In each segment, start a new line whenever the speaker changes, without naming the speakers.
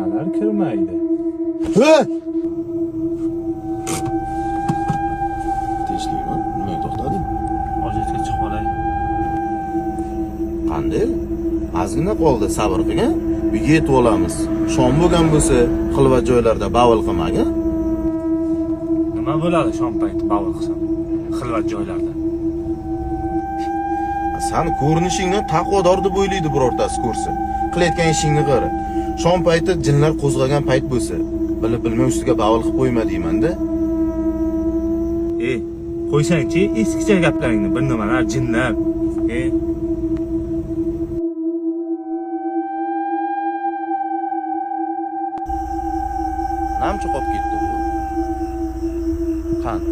nimalar kirmaydi?
He! Tinchlikmi? Nimaga to'xtading?
Hojatga chiqib olay.
Qanday? Ozgina qoldi, sabr qilgin. Uyga yetib olamiz. Shom bo'lgan bo'lsa, xilvat joylarda bavul qilmagin.
Nima bo'ladi shom payti bavul qilsam? Xilvat joylarda.
San ko'rinishingdan taqvodor deb o'ylaydi birortasi ko'rsa. Qilayotgan ishingni qara. Shom payti jinlar qo'zg'agan payt bo'lsa, bilib bilmay ustiga bavul qilib qo'yma deyman-da.
E, qo'ysangchi eskicha gaplaringni, bir nimalar jinlar. E,
Namcha qolib ketdi bu. Qani?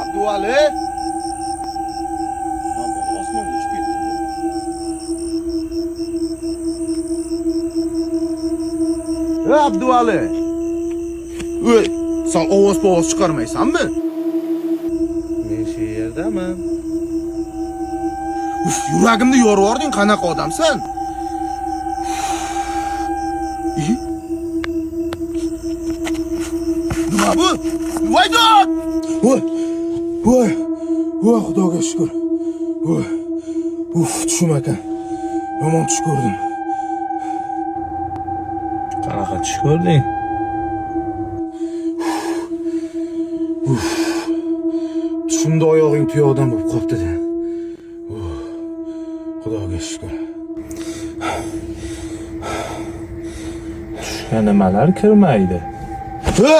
Abduvali! Nima bo'ldi? Osmonga uchib ketdi bu. Ey Abduvali! Ey, sen ovoz-povoz chiqarmaysanmi?
Men shu yerdaman.
Uf, yuragimni yorib yubording, qanaqa odamsan? I? Nima bu? Voy dod! Voy! Voy! Voy, Xudoga shukr. Voy! Uf, tushim ekan. Yomon tush ko'rdim.
Qanaqa tush ko'rding?
Tushimda oyog'ing tuyoqdan bo'lib qolibdi-da. Uf, Xudoga shukr.
Tushga nimalar kirmaydi?
He!